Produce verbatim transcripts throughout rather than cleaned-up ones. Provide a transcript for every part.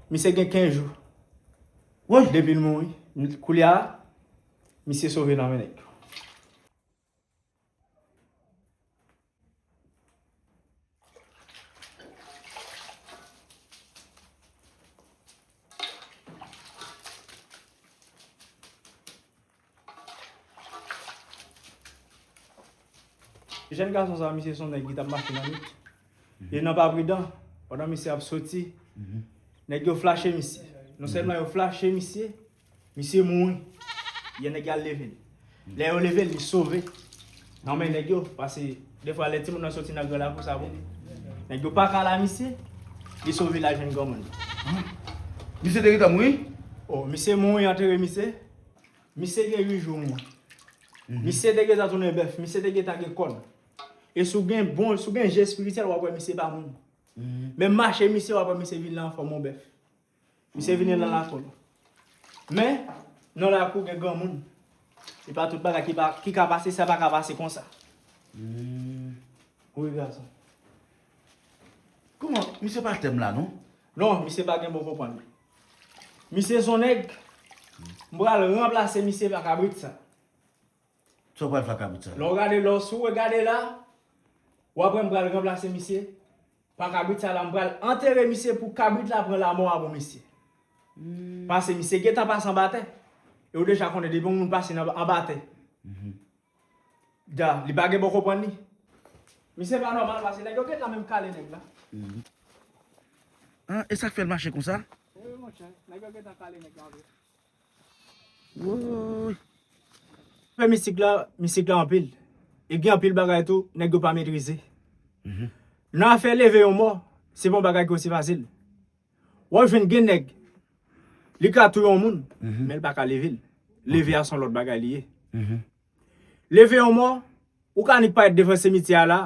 Misye gen kenz jou. Woy! Depi l mouri. Koulye a, misye sove nan men nèg yo. Jèn gason sa, misye se yon nèg ki t ap mache nan nwit. Li nan pa pridan, pandan misye ap soti, nèg yo flache misye. Non sèlman yo flache misye, misye mouri. Yè nèg yo al leve l. Lè yo leve l, li sove nan men nèg yo, paske defwa lè timoun nan soti nan gran lakou sa bon, nèg yo pa ka la misye, li sove la jwenn granmoun. Misye te gentan mouri? Oh, misye mouri, antere misye. Misye gen uit jou mouri. Misye te gentan tounen bèf, misye te gentan gen kòn. E si w gen bon, si w gen je espirityèl, w ap wè misye pa moun. Menm mache misye, w ap wè misye vin la anfòm yon bèf. Misye vini nan lakou l. Men, nan lakou gen granmoun. E pa tout bagay ki pa, ki ka pase, sa pa ka pase konsa. Wi, gason. Kòman? Misye pa tèm la, non? Non, misye pa gen bon konprann. Misye se yon nèg, m pral ranplase misye pa kabrit sa. Sa w pral fè ak kabrit sa? Lè w gade, lè w, si w gade la, w ap wè m pral ranplase misye pa kabrit sa la, m pral antere misye pou kabrit la pran lamò a pou misye. Paske misye gentan pase anba tè. E w deja konnen depi yon moun pase nan, anba tè. Da, li pa gen bon konprann li. Misye pa nòmal, paske nèg yo gentan menm kale nèg la. Ah, e sa k fè l mache konsa? Wi, monchè, nèg yo gentan kale nèg la vre. Woy. Fè mistik la, mistik la anpil. E gen anpil bagay tou, nèg yo pa metrize. Nan afè leve yon mò, se pa yon bagay ki osi fasil. W ap jwenn gen nèg, li ka touye yon moun, men l pa ka leve l. Leve a se yon lòt bagay li ye. Leve yon mò, ou ka nik parèt devan simityè a la,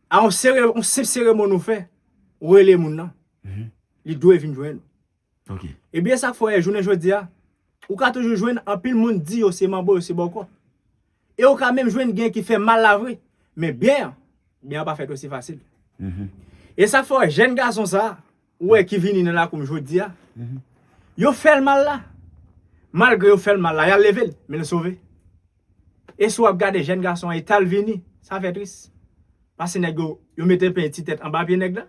a yon sere-, yon senp seremoni ou fè, ou rele moun nan. Li dwe vin jwenn ou. Ebyen, sa k fè w wè jounen jodi a, ou ka toujou jwenn anpil moun di yo se manbo, yo se bòkò. E ou ka menm jwenn gen ki fè mal la vre, men byen an, byen an pa fèt osi fasil. E sa k fè w wè jèn gason sa a, ou wè ki vini nan lakou m jodi a, yo fè l mal la. Malgre yo fè l mal la, y al leve l, men l sove. E si w ap gade jèn gason an, eta l vini, sa fè tris. Paske nèg yo, yo mete pen ti tèt anba pye nèg la.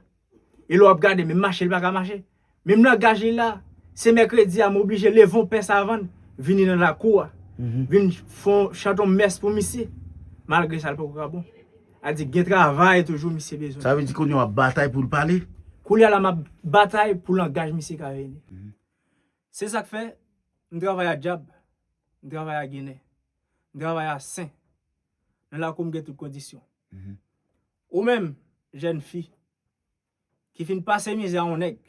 E lè w ap gade, menm mache, l pa ka mache. Menm langaj li la, se mèkredi a, m oblije leve yon pè savann, vini nan lakou a. Vin fè yon, chante yon mès pou misye. Malgre sa, l poko ka bon. A di, gen travay toujou misye bezwen. Sa vle di kounye a w ap batay pou l pale? Kounye a la, m ap batay pou langaj misye ka vini. Se sa k fè, m travay a dyab, m travay a ginen, m travay a sen. Nan lakou m gen tout kondisyon. Ou menm, jèn fi, ki fin pase mizè a yon nèg.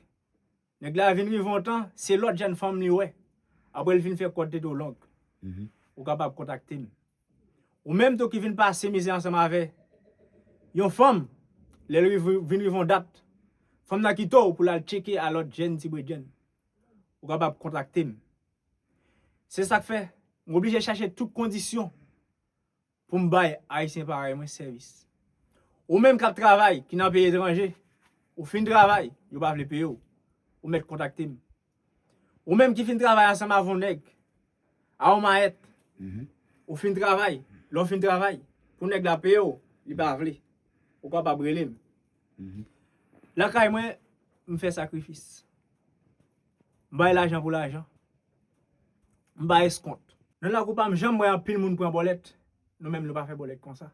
Nèg la vin rive yon tan, se lòt jèn fanm li wè. Apre l fin fè kòd tete w long. Ou kapab kontakte m. Ou menm tou ki vin pase mizè ansanm avè yon fanm, lè l rive, vin rive yon dat, fanm nan kite w pou l al tcheke a lòt jèn ti bredjenn. Ou kapab kontakte m. Se sa k fè, m oblije chache tout kondisyon pou m bay Ayisyen parèy mwen sèvis. Ou menm k ap travay, ki nan peyi etranje, ou fin travay, yo pa vle peye w, ou mèt kontakte m. Ou menm ki fin travay ansanm avè yon nèg, a yon mayèt, ou fin travay, lè w fin travay, pou nèg la peye w, li pa vle, ou kapab rele m. Lakay mwen, m fè sakrifis. M bay lajan pou lajan. M bay eskont. Nan lakou pa m, janm wè anpil moun pran bòlèt. Nou menm, nou pa fè bòlèt konsa.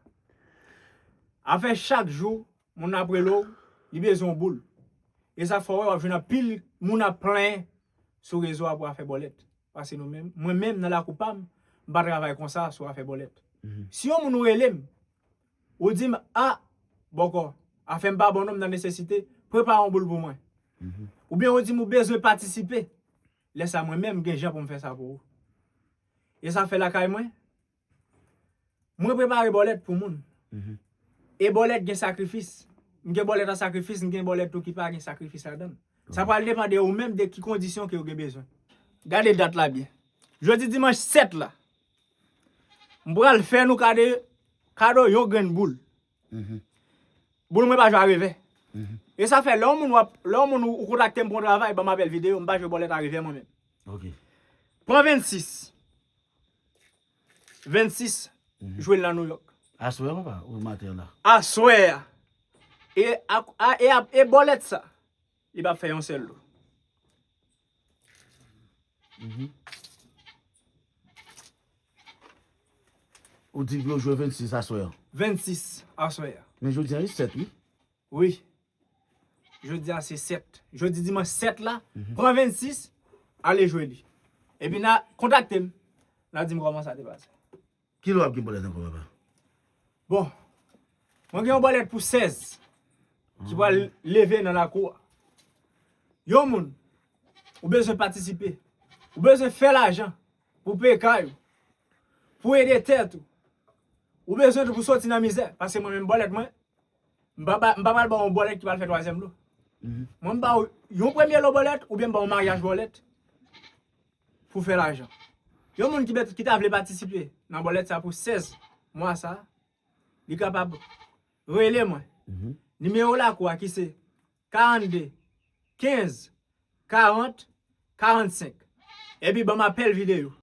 Afè chak jou, moun ap rele w, li bezwen yon boul. E sa fè w wè w ap jwenn anpil moun ap plenyen sou rezo a pou afè bòlèt. Paske nou menm, mwen menm nan lakou pa m, m pa travay konsa sou afè bòlèt. Si yon moun ou rele m, ou di m, a, bòkò, afè m pa bon non, m nan nesesite, prepare yon boul pou mwen. Oubyen ou di m ou bezwen patisipe, lè sa mwen menm gen jan pou m fè sa pou ou. E sa fè lakay mwen, mwen prepare bòlèt pou moun. E bòlèt gen sakrifis. M gen bòlèt an sakrifis, m gen bòlèt tou ki pa gen sakrifis ladan l. Sa pral depann de ou menm, de ki kondisyon ke ou gen bezwen. Gade dat la byen. Jodi dimanch sèt la, m pral fè nou kade, kado yon grenn boul. Boul mwen pa jwe a revè. E sa fè, lè yon moun w ap, lè yon moun ou, ou kontakte m pou yon travay, ban m apèl videyo, m pa jwe bòlèt a revè mwen menm. Pran vennsis. Vennsis, jwe l nan New York. Aswè a, papa, ou maten an la? Aswè a. E, a, a, e, a, e bòlèt sa, li p ap fè yon sèl lou. Ou di pou yo jwe vennsis aswè an? Vennsis aswè a. Men jodi a, e sèt, wi. Wi. Jodi a, se sèt. Jodi dimanch sèt la, pran vennsis, ale jwe li. Epi n a kontakte m, n a di m kòman sa te pase. Ki lè w ap gen bòlèt ankò, papa? Bon, mwen gen yon bòlèt pou sèz ki pral leve nan lakou a. Yon moun, ou bezwen patisipe. Ou bezwen fè lajan pou peye kay ou, pou ede tèt ou. Ou bezwen tou pou soti nan mizè, paske mwen menm bòlèt mwen, m pa ba, m pa pral ba w yon bòlèt ki pral fè twazyèm lo. Mwen m ba w yon premye lo bòlèt oubyen m ba w maryaj bòlèt pou fè lajan. Yon moun ki, ki ta vle patisipe nan bòlèt sa pou sèz mwa sa, li kapab rele mwen. Nimewo lakou a ki se karannde, kenz, karant, karannsenk. Epi ban m apèl videyo.